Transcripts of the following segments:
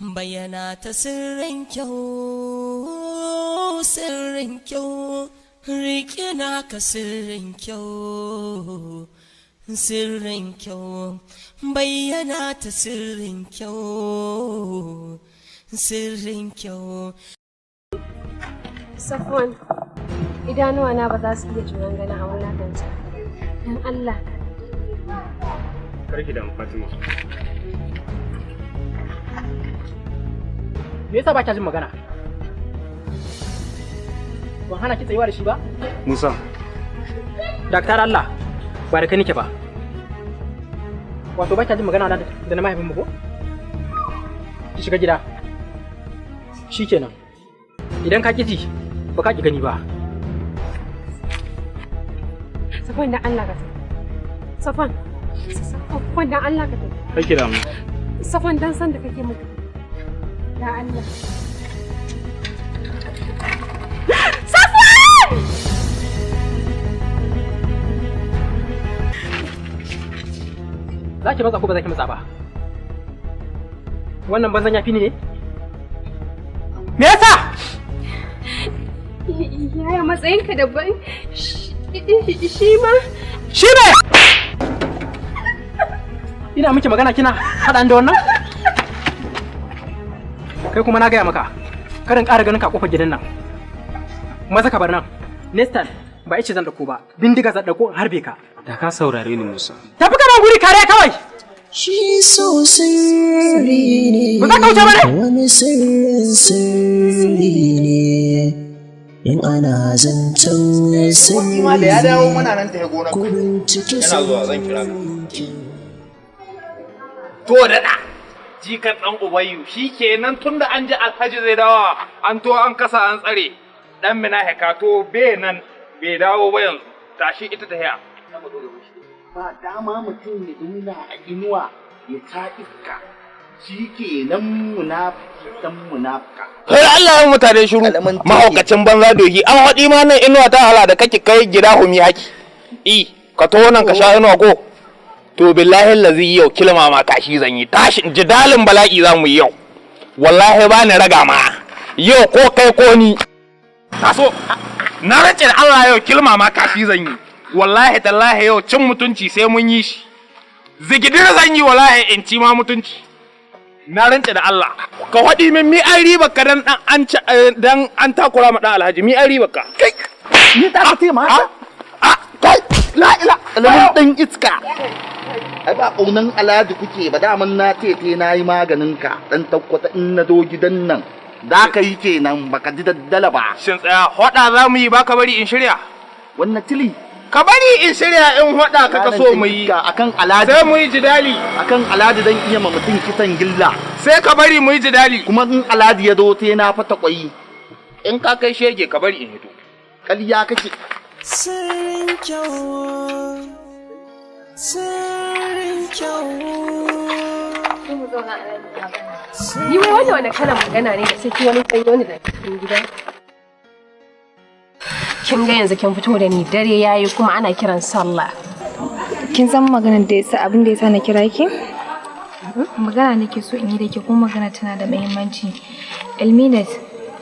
Bayyana ta sirrin kyau, sirrin kyau, riƙe naka sirrin kyau, sirrin kyau, bayyana ta sirrin kyau, sirrin kyau. Safwan, idanuwa na ba za su iya juran ganin a wulakanta. Don Allah. Karki damu, Fatima. Me yasa ba kya jin magana? Ban hana ki tsayuwa da shi ba? Musa. Daktar Allah, ba da kai nake ba. Wato ba kya jin magana da na mahaifinmu ko? Ki shiga gida. Shikenan. Idan ka ƙi ji, ba ka ƙi gani ba. Safwan, dan Allah ka tafi. Safwan, Safwan, dan Allah ka tafi. Karki damu. Safwan, dan san da kake mutu. Ya Allah. Safwan! Za ki matsa ko ba za ki matsa ba? Wannan banzan ya fi ni ne? Me yasa? Yaya matsayinka daban, shi ma. Shi ne! Ina miki magana kina haɗa da wannan? Kai kuma na gaya maka, karin ƙara ganin ka kofar gidan nan. Maza ka bar nan. Next time, ba ice zan ɗauko ba, bindiga zan ɗauko in harbe ka. Da ka saurare ni, Musa. Tafi ka ban guri, kare kawai! Shi so sirri ne, Ba za ka wuce ba ne? wani sirrin sirri ne, in ana zancen sirri Ma da ya dawo muna nan ta gonar. ku bincike Yana zuwa zan kira ka. To da ɗa, jikan ɗan Ubayyu shi kenan, tun da an ji Alhaji zai dawo, an to an kasa an tsare. Ɗan mina heka to be nan bai dawo ba yanzu, tashi ita ta haya. Ba dama mutum ya zauna a inuwa ya ta iska. Shi kenan, munafiki dan munafika. Kai Allah ya mutane shiru, mahaukacin banza doki, an haɗi ma nan inuwa ta hala da kake kai gida humi haki. I, ka to nan ka sha inuwa ko? To billahi lazi yau kilma ma kashi zan yi, tashi jidalin bala'i za mu yi yau. Wallahi ba ni raga ma, yau ko kai ko ni. Taso, na rance da Allah yau kilma ma kashi zan yi. Wallahi tallahi yau cin mutunci sai mun yi shi. Zigidir zan yi wallahi in ci ma mutunci. Na rance da Allah. Ka faɗi min mi an riba ka dan dan an ci dan an takura ma dan Alhaji, mi an riba ka. Kai, ni ta ka tema haka? A kai, la ila alamun dan iska. Ai ba ƙaunan Alhaji kuke ba, daman na tete na yi maganin ka dan tabbata in na zo gidan nan. Za ka yi kenan baka ji daddala ba. Shin tsaya, hoda za mu yi, ba ka bari in shirya. Wannan tili. Ka bari in shirya in hoda ka ka so mu yi. Akan Alhaji. Sai mu yi jidali. Akan Alhaji dan iya ma mutum kisan gilla. Sai ka bari mu yi jidali. Kuma in Alhaji ya zo sai na fata kwai. In ka kai shege, ka bari in hito. Ƙarya kake. Sirrin kyau, sirrin kyau. Ni wai wannan wani kalan magana ne da sai ki wani tsanyo ni da cikin gida? Kin ga yanzu kin fito da ni, dare yayi kuma ana kiran sallah. Kin san maganar da yasa, abin da yasa na kira ki? Magana nake so in yi da ke, kuma magana tana da muhimmanci. Elminat,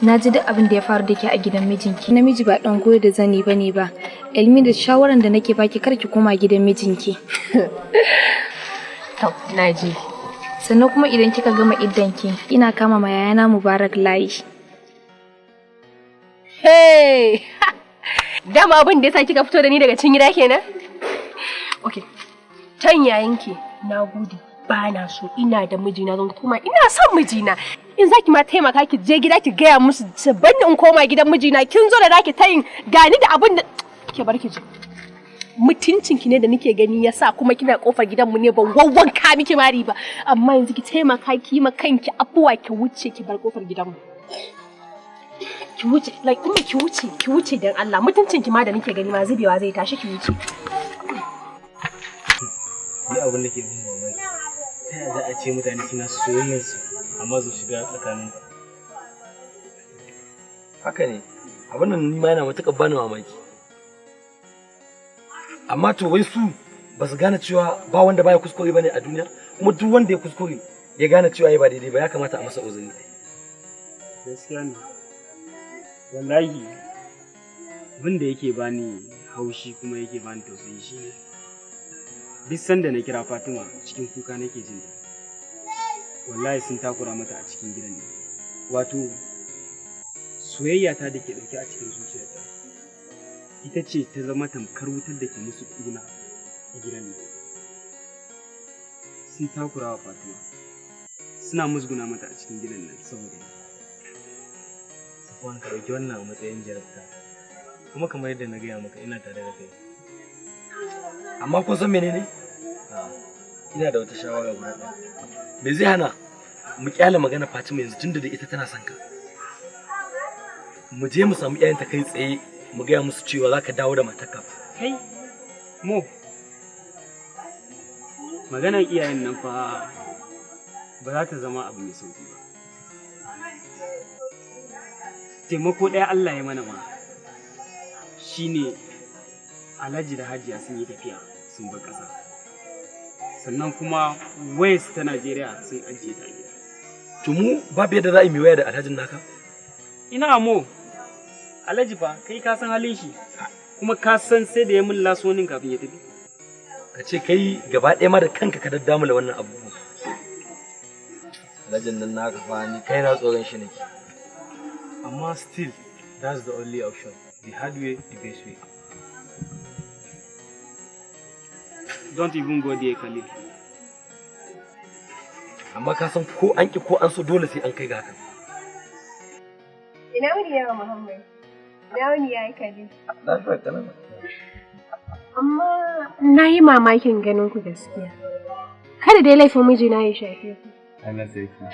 na ji duk abin da ya faru da ke a gidan mijinki. Namiji ba dan goyo da zani bane ba. Elminat, shawaran da nake baki, kar ki koma gidan mijinki. To, na ji. Sannan kuma idan kika gama iddanki, ina kama ma yayana Mubarak layi. Hey! Dama abin da yasa kika fito da ni daga cikin gida kenan? Okay. Tan yayinki, na gode. Ba na so, ina da mijina zan koma, ina son mijina. In za ki ma taimaka ki je gida ki gaya musu su banni in koma gidan mijina, kin zo da naki tayin gani da abin da ke bar ki ji. Mutuncinki ne da nake gani yasa kuma kina kofar gidanmu ne ban wawwanka miki mari ba. Amma yanzu ki taimaka ki yi ma kanki afuwa, ki wuce ki bar kofar gidanmu. Ki wuce, like umma, ki wuce, ki wuce dan Allah, mutuncin ki ma da nake gani ma zubewa zai tashi, ki wuce. Ni abin da ke bin mamaki, ta yaya za a ce mutane suna soyayyar su amma su shiga tsakanin? Haka ne, abin nan ni ma yana matuƙar bani mamaki. Amma to wai su ba su gane cewa ba wanda baya kuskure bane a duniya, kuma duk wanda ya kuskure ya gane cewa ya ba daidai ba ya kamata a masa uzuri. Gaskiya ne. Wallahi abin da yake bani haushi kuma yake bani tausayi shine duk sanda na kira Fatima cikin kuka nake jin ta. Wallahi sun takura mata a cikin gidan ne. Wato soyayya ta da ke dauke a cikin zuciyarta ita ce ta zama tamkar wutar da ke musu kuna a gidan ne. Sun takura wa Fatima. Suna musguna mata a cikin gidan nan saboda ni. Safwan, ka ɗauki wannan a matsayin jarabta. Kuma kamar yadda na gaya maka ina tare da kai. Amma kun san menene? Ina da wata shawara guda ɗaya. Me zai hana mu kyale magana Fatima yanzu tunda da ita tana son ka? Mu je mu samu iyayenta kai tsaye mu gaya musu cewa za ka dawo da matarka. Kai, Mo, maganar iyayen nan fa ba za ta zama abu mai sauƙi ba. Taimako ɗaya Allah ya mana ma shine Alhaji da Hajiya sun yi tafiya sun bar ƙasa. Sannan kuma wayarsu ta Najeriya sun ajiye ta gida. To mu babu yadda za a yi waya da Alhajin naka? Ina Mo, Alhaji fa kai ka san halin shi kuma ka san sai da ya mun lasonin kafin ya tafi. Ka ce kai gaba ɗaya ma da kanka ka daddamula wannan abubuwan. Alhajin nan naka fa ni kai na tsoron shi nake. Amma still, that's the only option. The hard way, the best way. Don't even go there, Khalil. Amma ka san ko an ki ko an so dole sai an kai ga hakan. Ina wuni yawa Muhammad? Ina wuni yayi Khalil? Lafiya kalau. Amma na yi mamakin ganin ku gaskiya. Kada dai laifin mijina ya shafe ku. Allah sarki.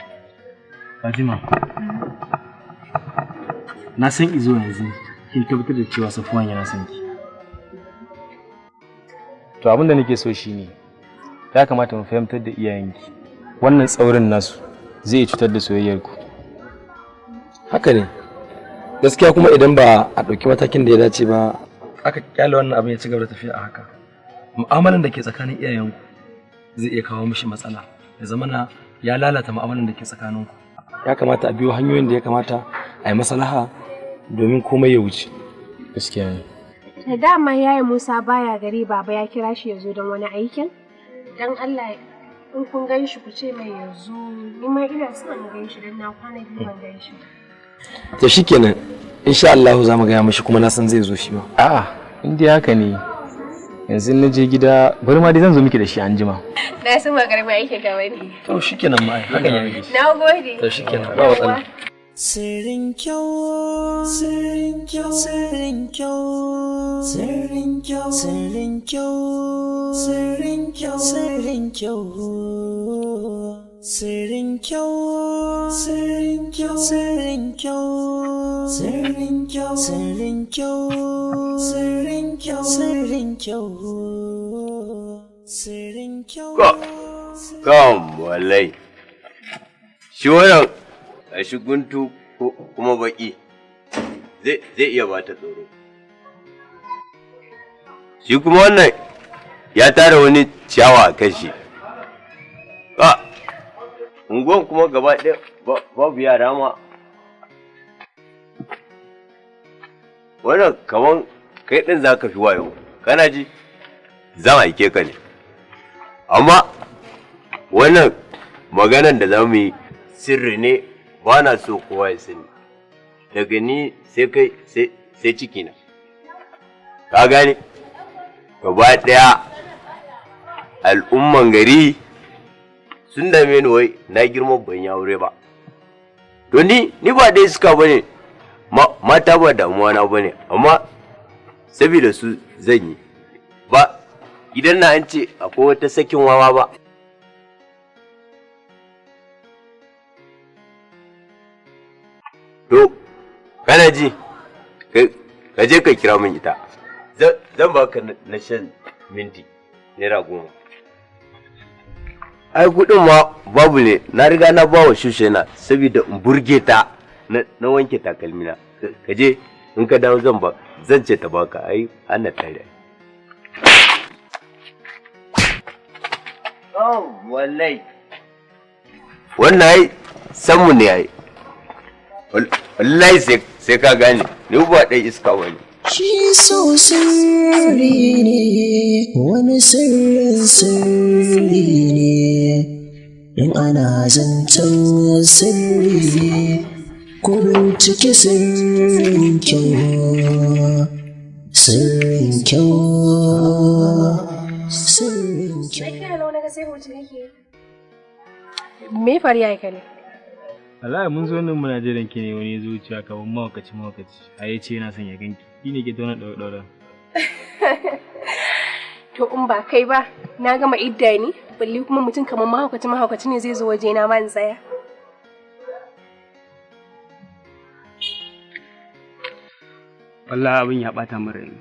Fatima. Na san izo yanzu kin tabbatar da cewa Safwan yana son ki. To abin da nake so shine ya kamata mu fahimtar da iyayenki wannan tsaurin nasu zai cutar da soyayyarku. Haka ne. Gaskiya kuma idan ba a ɗauki matakin da ya dace ba aka kyale wannan abin ya ci gaba da tafiya a haka. Mu'amalan da ke tsakanin iyayenku zai iya kawo mishi matsala. Ya zamana ya lalata mu'amalan da ke tsakaninku. Ya kamata a biyo hanyoyin da ya kamata a yi maslaha domin komai ya wuce. Gaskiya ne. Da dama yaya Musa baya gari baba ya kira shi ya zo don wani aikin. Don Allah in kun gan shi ku ce mai yanzu ni ma ina son in gan shi don na kwana biyu ban gan shi. To shikenan insha Allah za mu gaya mishi kuma na san zai zo shi ma. A'a in dai haka ne yanzu na je gida bari ma dai zan zo miki da shi anjima. Na san ba karamin aikin ka bane. To shikenan ma ai hakan ya yi. Na gode. To shikenan ba matsala. Sirrin kyau, sirrin kyau, sirrin kyau, sirrin kyau, sirrin kyau, sirrin kyau, sirrin kyau, sirrin kyau, sirrin kyau, sirrin kyau, sirrin kyau, sirrin kyau, sirrin kyau, sirrin kyau, sirrin kyau. Kam wallahi. Shi wannan shi guntu kuma baki zai iya bata tsoro. Shi kuma wannan ya tara wani ciyawa a kan shi. Unguwan kuma gaba ɗaya babu yara ma. Wannan kaman kai ɗin za ka fi wayo, kana ji? Zan aike ka ne. Amma wannan maganan da za mu yi sirri ne ba na so kowa ya sani. Daga ni sai kai sai cikina. Ka gane? Gaba ɗaya al'umman gari sun dame ni wai na girma ban yi aure ba. To ni ba dai suka bane, mata ba damuwa na bane, amma saboda su zan yi. Ba gidan na an ce akwai wata sakin wawa ba. To, kana ji, ka je ka kira min ita. Zan baka na shan minti, ₦10. Ai kuɗin ma babu ne, na riga na ba wa shushena saboda in burge ta na wanke takalmina. Ka je, in ka dawo zan ba, zan ce ta baka, ai ana tare. Oh, wallahi. Wannan ai sanmu ne ai. Wallahi sai ka gane ni ba ɗan iska bane. Shi so sirri ne, wani sirrin sirri ne, in ana zancen sirri, ko bincike sirrin kyau, sirrin kyau, sirrin kyau. Me faru ya kai ne? Wallahi mun zo nan muna jiran ki ne wani zuciya kamar mahaukaci mahaukaci. A ya ce yana son ya ganki. Shi ne ke ta wani ɗaure-ɗauren. To in ba kai ba, na gama idda ne, balle kuma mutum kamar mahaukaci mahaukaci ne zai zo waje na ma in tsaya. Wallahi abin ya ɓata min rai.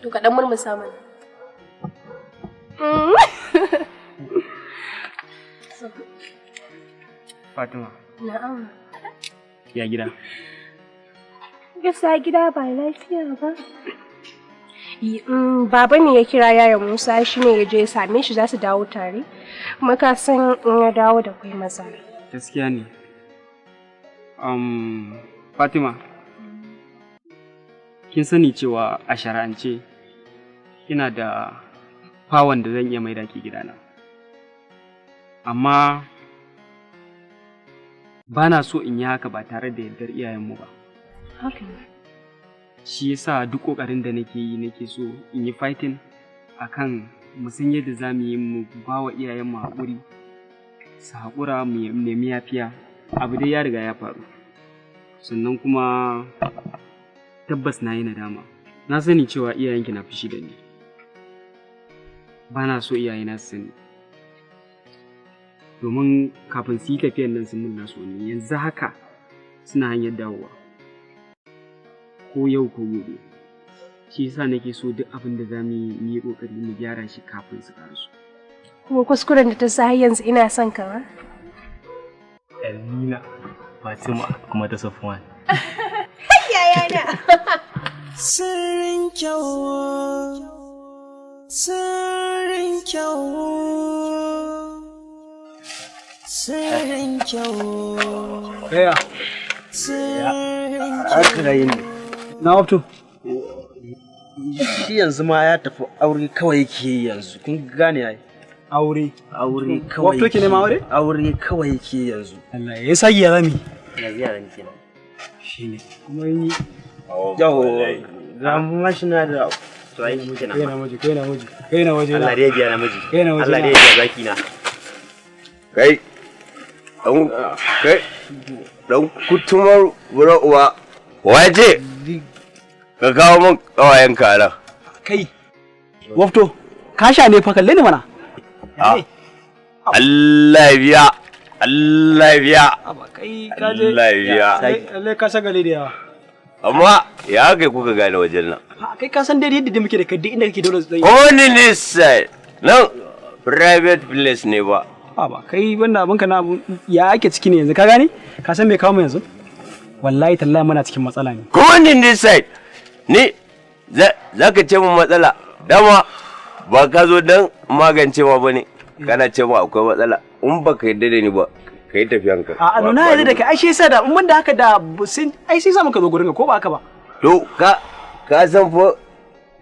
To ka ɗan murmusa mana. Fatima. Na'am. Ya gida. Gaskiya gida ba lafiya ba. Baba ne ya kira yaya Musa shi ne ya je ya same shi za su dawo tare. Kuma ka san in ya dawo da kwai matsala. Gaskiya ne. Fatima. Kin sani cewa a shari'ance ina da fawon da zan iya maida ki gidana. Amma ba na so in yi haka ba tare da yardar iyayenmu ba. Haka ne. Shi yasa duk ƙoƙarin da nake yi nake so in yi fighting akan mu san yadda za mu yi mu ba wa iyayenmu haƙuri, su haƙura mu nemi yafiya. Abu dai ya riga ya faru. Sannan kuma tabbas na yi nadama. Na sani cewa iyayenki na fushi da ni. Ba na so iyayena su sani. Domin kafin su yi tafiyan nan sun mun nasu ne, yanzu haka suna hanyar dawowa. Ko yau ko gobe. Shi yasa nake so duk abin da za mu yi mu yi ƙoƙari mu gyara shi kafin su ƙaraso. Kuma kuskuren da ta sa har yanzu ina son ka ba? Elmina, Fatima kuma ta Safwan. Yayana. Sirrin kyau, sirrin kyau, sirrin kyau. Kaya. Sirrin Aka yi ne. Na wafto. Shi yanzu ma ya tafi aure kawai yake yi yanzu. Kun gane ai. Aure. Aure kawai. Wafto ke nema aure? Aure kawai yake yanzu. Allah ya sagi ya zami. Yanzu yaran kenan. Shine. Kuma yi Yau ga mashina da to ai shi kenan. Kai namiji, kai namiji, kai na waje na. Allah dai ya biya namiji. Kai na waje Allah na. dai ya biya zaki na. Kai dan kai dan kutumar bura uwa waje ka kawo min kawayen ka nan. Kai. Wafto, ka sha ne fa kalle ni mana. Allah ya biya. Allah ya biya. Kai ka je. Allah ya biya. Lalle ka shagale da yawa. Amma ya kai kuka gane wajen nan. Kai ka san dai yadda muke da kai duk inda kake dole zai. Ko ni ne sai nan private place ne ba. A ba kai wannan abin ka na abu ya ake ciki ne yanzu ka gane? Ka san me kawo mu yanzu? Wallahi tallahi muna cikin matsala ne. Ko ni ne sai ni za ka ce mun matsala dama ba ka zo don magancewa ba ne kana ce mu akwai matsala in ba ka yarda da ni ba ka yi tafiyanka. A nuna yarda da kai ai shi yasa da in ban da haka da sun ai sai sa muka zo gurin ka ko ba haka ba. To ka san fa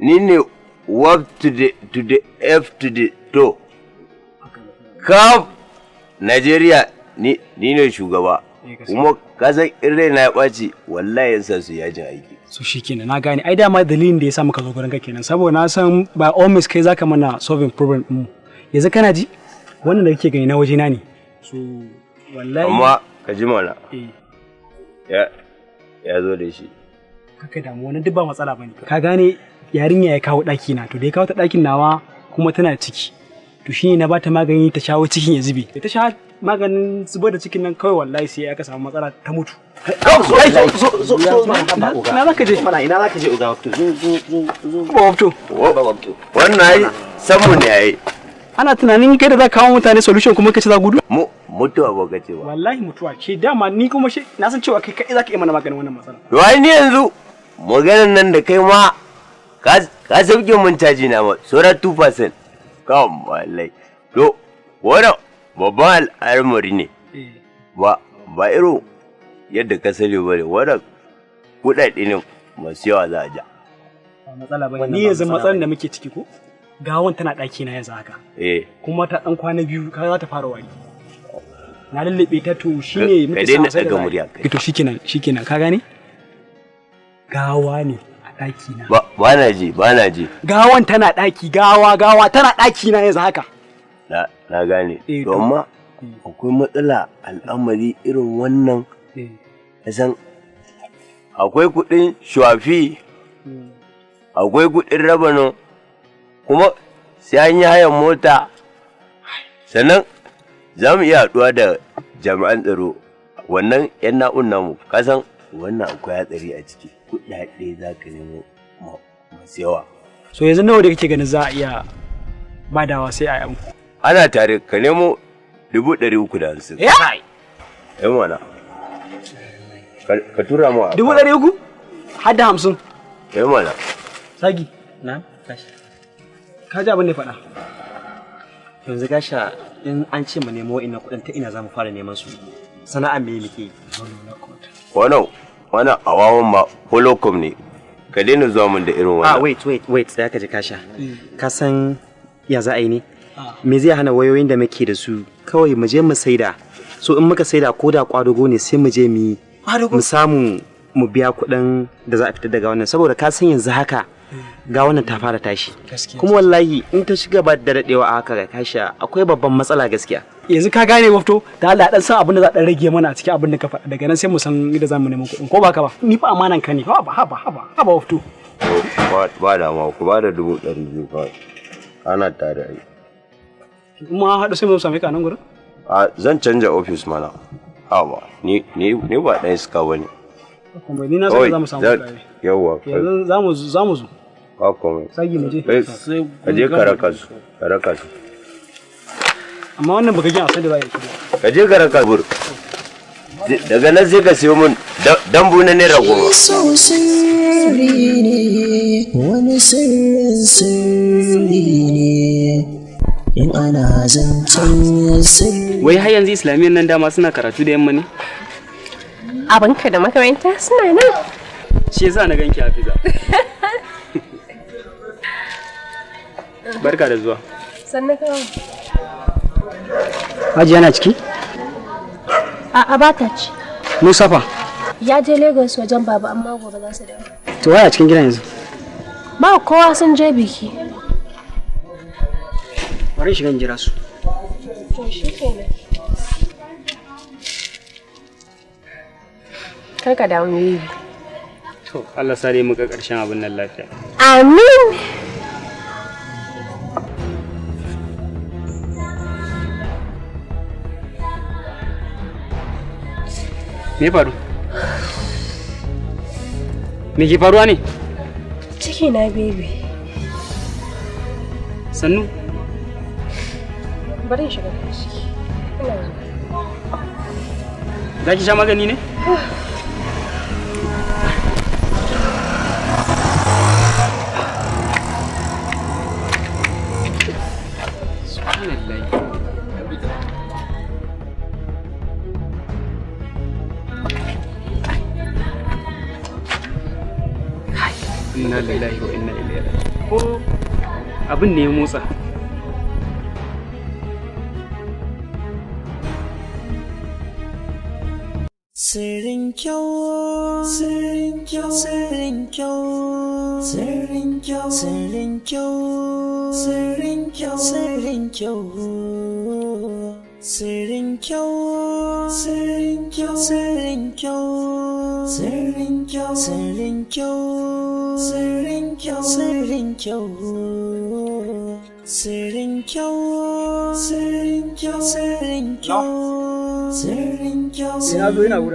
ni ne 1 to the F to the to. Kaf Najeriya ni ne shugaba. Kuma ka san in raina ya ɓaci wallahi yan sa su yajin aiki. So shikenan na gane ai dama dalilin da yasa muka zo gurin ka kenan saboda na san by all means kai zaka mana solving problem din mu. Yanzu kana ji wannan da kake gani na waje na ne. So wallahi Amma ka ji mana. Ya zo da shi. Kaka damu wannan duk ba matsala bane. Ka gane yarinya ya kawo ɗaki na to da ya kawo ta ɗakin nawa kuma tana ciki. To shine na bata magani ta shawo cikin ya zube. Da ta sha maganin zubar da cikin nan kawai wallahi sai aka samu matsala ta mutu. Zo zo Ina za ka je? Mana ina za ka je uga wafto? Zo zo zo zo. Ba wafto. Wannan ai samu ne ai. Ana tunanin kai da za ka kawo mutane solution kuma ka ce za gudu? Mutuwa ba ka ce ba. Wallahi mutuwa ce dama ni kuma shi na san cewa kai kai za ka iya mana maganin wannan matsala. To ai ni yanzu maganar nan da kai ma ka sauke mun caji na ma saura 2%. Kam wallahi. To wannan babban al'amari ne. Ba ba irin yadda ka sani ba ne, wannan kuɗaɗe ne masu yawa za a ja. Matsala ba ni yanzu matsalar da muke ciki ko gawan tana ɗaki na yanzu haka. Kuma ta ɗan kwana biyu ka za ta fara wari. Na lullube ta to shine muke samu sai da murya kai. To shikenan shikenan ka gane? Gawa ne a ɗaki na. Ba na ji ba na ji. Gawan tana ɗaki gawa gawa tana ɗaki na yanzu haka. Na gane. To amma akwai matsala al'amari irin wannan. San akwai kuɗin shuwafi, akwai kuɗin rabano, kuma sai an yi hayan mota. Sannan za mu iya haɗuwa da jami'an tsaro wannan 'yan na'un namu, kasan wannan akwai hatsari a ciki, kuɗaɗe za ka nemo masu yawa. So yanzu nawa da kake ganin za a iya badawa sai a yi? Ana tare ka nemo 350,000. Yan mana. Ka tura mu a 300,000? Har da 50. Yan mana. Sagi. Na? Kashi. Ka ji abin da faɗa. Yanzu gasha in an ce mu nemo ina kuɗin ta ina za mu fara neman su. Sana'a me muke? Wannan wannan awawan ma holocom ne. Ka daina zuwa mun da irin wannan. Ah wait wait wait tsaya ka ji kasha. Ka san ya za a yi ne? Me zai hana wayoyin da muke da su kawai mu je mu saida. So in muka saida ko da kwadugo ne sai mu je mu mu samu mu biya kuɗin da za a fitar daga wannan saboda ka san yanzu haka ga wannan ta fara tashi kuma wallahi in ta shiga ba da dadewa a haka ga kasha akwai babban matsala gaskiya. Yanzu ka gane wafto da Allah dan san abin da za dan rage mana a cikin abin da ka faɗa daga nan sai mu san yadda zamu nemi kuɗin ko ba ka ba ni fa amanan ka ne haba haba haba haba wafto. Ba da ma ku ba da 200,000 kawai ana tare ai. Kuma haɗu sai mu same ka nan gurin. A zan canja office mana. Haba ni ni ni ba dan iska bane. Kuma ni na san za mu samu kuɗaɗe. Yawwa. Yanzu za mu za mu zo. Ba komai. Sagi mu je. Ka je ka raka su, ka raka su. Amma wannan baka gina sai da za a yi. Ka je ka raka bur. Daga nan sai ka siyo mun dambu na ₦10. So sirri ne, wani sirrin sirri ne. In ana zancen sirri. Wai har yanzu islamiyyar nan dama suna karatu da yamma ne? Abinka da makaranta suna nan. Shi yasa na ganki Hafiza. Barka da zuwa. Sannan kawo. Hajiya na ciki? A'a ba ta ci. Musa fa? Ya je Lagos wajen baba amma gobe za su dawo. To waya cikin gidan yanzu? Ba kowa sun je biki. Bari shiga in jira su. To shi kenan. Kar ka damu baby. To Allah sare mu ga ƙarshen abin nan lafiya. Amin. Me faru? Me ke faruwa ne? Ciki na baby. Sannu. Bari in shiga ciki. Ina zuwa. Za ki sha magani ne? Subhanallah. Inna lillahi wa inna ilaihi raji'un. Ko abin ne ya motsa. Sirrin kyau, sirrin kyau, sirrin kyau, sirrin kyau, sirrin kyau, sirrin kyau, sirrin kyau, sirrin kyau, sirrin kyau, sirrin kyau, sirrin kyau, sirrin kyau, sirrin kyau, sirrin kyau, sirrin kyau, sirrin kyau, sirrin kyau. Sirrin kyau, sirrin kyau, sirrin kyau, sirrin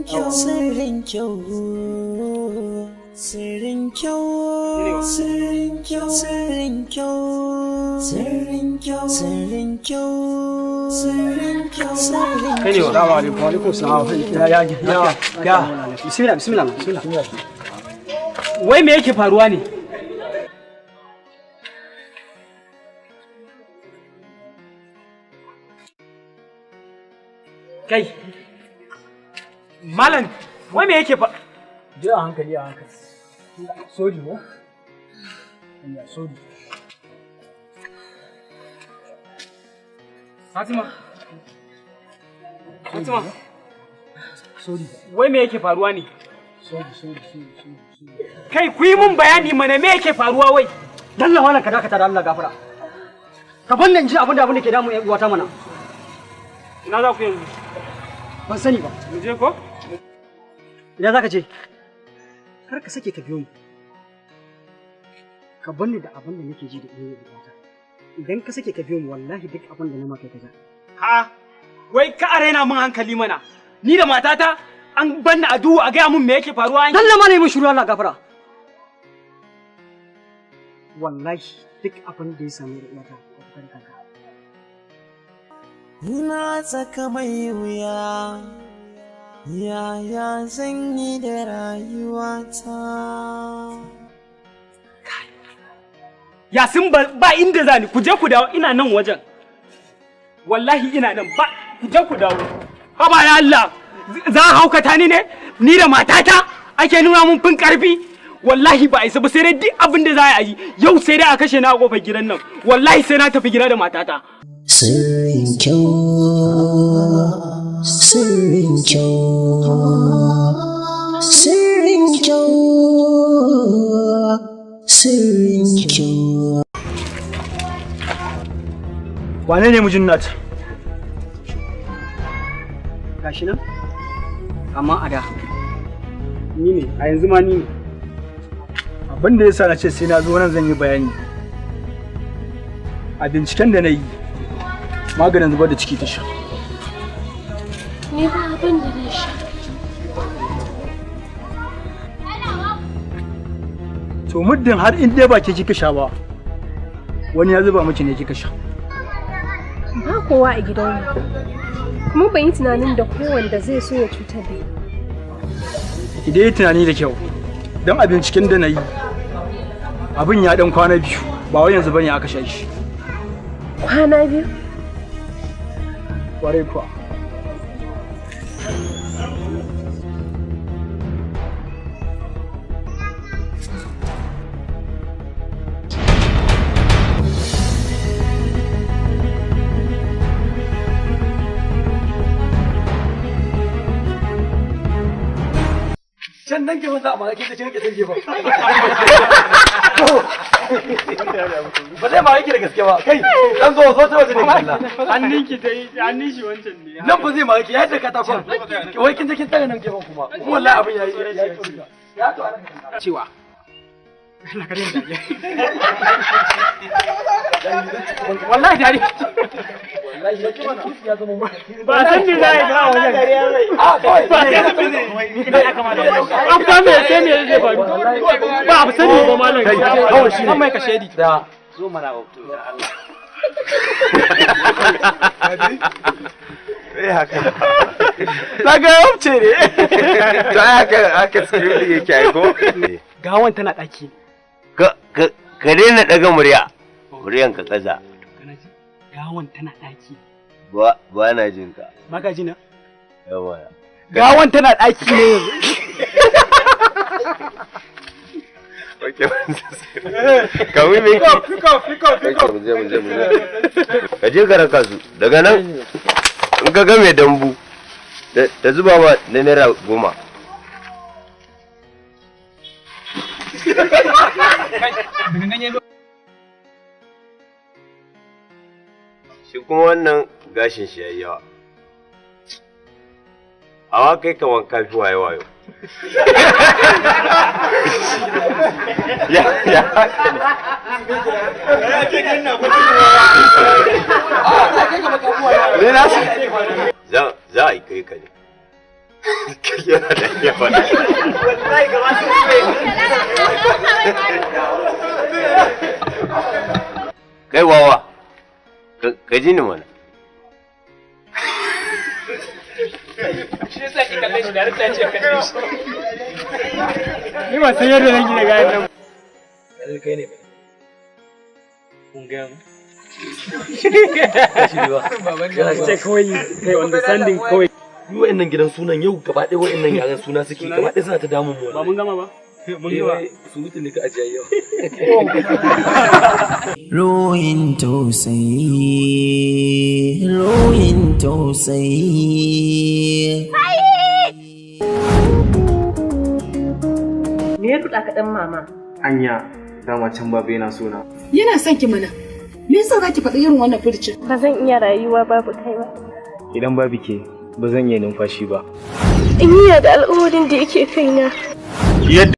kyau, sirrin kyau, sirrin kyau, sirrin kyau, sirrin kyau, sirrin kyau, sirrin kyau, sirrin Kai ne wa? Assalamu alaikum. Wa alaikum salam. Ya ya ya ya. Bismillah bismillah bismillah. Wai me yake faruwa ne? Kai. Malam, wai me yake fa? Je a hankali a hankali. Sorry ko? Ya sorry. Fatima. Fatima. Sorry. Wai me yake faruwa ne? Sorry, sorry, sorry, sorry. Kai ku yi mun bayani mana me yake faruwa wai? Dalla wannan ka dakata da Allah gafara. Ka banna in ji abin da ke damu ƴan uwata mana. Ina za ku yanzu? Ban sani ba. Mu je ko? Ina za ka je? Kar ka sake ka biyo ni. Ka banni da abin da nake ji da ƴan uwata. Idan ka sake ka biyo mu wallahi duk abin da na maka ka ja. Ha? Wai ka arena mun hankali mana. Ni da matata an banna a duhu a gaya mun me yake faruwa. Dalla ma ne mun shiru Allah gafara. Wallahi duk abin da ya same da uwata ka fitar kanka. Ina tsaka mai wuya, yaya zan yi da rayuwata. Yasin ba inda zani, ku je ku dawo ina nan wajen. Wallahi ina nan ba ku je ku dawo. Haba ya Allah, za a haukata ni ne? Ni da matata ake nuna mun fin karfi? Wallahi ba a isa ba sai dai duk abin da za a yi yau sai dai a kashe na a kofar gidan nan. Wallahi sai na tafi gida da matata. Sirrin kyau, sirrin kyau, sirrin kyau, sirrin kyau. Wane ne mijin nata? Gashi nan? Amma a da. Ni ne, a yanzu ma ni ne. Abin da yasa na ce sai na zo nan zan yi bayani. A binciken da na yi, maganin zubar da ciki ta sha. Ni ba abin da na sha. To muddin har in dai ba ke kika sha ba, wani ya zuba miki ne kika sha. Ba kowa a gidanmu. Kuma ban yi tunanin da kowanda zai so ya cutar da ni. Ki dai tunani da kyau. Don a binciken da na yi, abin ya dan kwana biyu, ba wai yanzu bane aka sha shi. Kwana biyu? Kwarai kuwa. Can nan gefen za a mara kin da kin gefen. Ba zai mara ki da gaske ba. Kai dan zo zo ta waje ne kalla. Hannun ki ta yi hannun shi wancan ne. Nan ba zai mara ki yadda katakon. Wai kin je kin tsare nan gefen kuma. Kuma wallahi abin yayi yayi. Ya to anan cewa. Allah ka rinda. Wallahi dare. Ba san me za a yi ba a wajen. Ba san me zai Abta me sai me zai faru. Ba abu sani ba malam. Kawai shi ne. An mai ka shaidi. Da. Zo mana ba Allah. Eh haka. Daga yauce ne. To ai haka haka script yake ai ko? Gawan tana daki. Ka ka daina daga murya. Muryan ka kaza. Gawan tana daki. Ba ba na jin ka. Ba ka ji na? Yawa. Gawan tana daki ne yanzu. Okay. Can we make it? Pick up, pick up, pick up. Mu je mu je mu je. Ka je ka raka su. Daga nan in ka ga mai dambu ta zuba ma na ₦10. Shi kuma wannan gashin shi yayi yawa. Awa kai kaman kafi wayo wayo. Ya ya haka ne. Ni na za a yi kai ka ne. Yana da yawa. Kai wawa, ka ji ni mana. Shi yasa ki kalle shi da ya ce kalle shi. Ni ba san yadda nake da gayan nan. Lalle kai ne. Kun gaya mu? Ce kawai kai understanding kawai. Yi wa'annan gidan sunan yau gaba ɗaya, wa'annan yaran suna suke gaba ɗaya suna ta damun mu. Ba mun gama ba? Mun gama. Surutun ne ka ajiye yau. Ruhin tausayi, ruhin tausayi. Me ya tuɗa kaɗan mama? Anya, dama can babu yana sona. Yana son ki mana. Me yasa zaki faɗi irin wannan furcin? Ba zan iya rayuwa babu kai ba. Idan babu ke, ba zan iya numfashi ba. In yi da alƙawarin da yake kaina. Yadda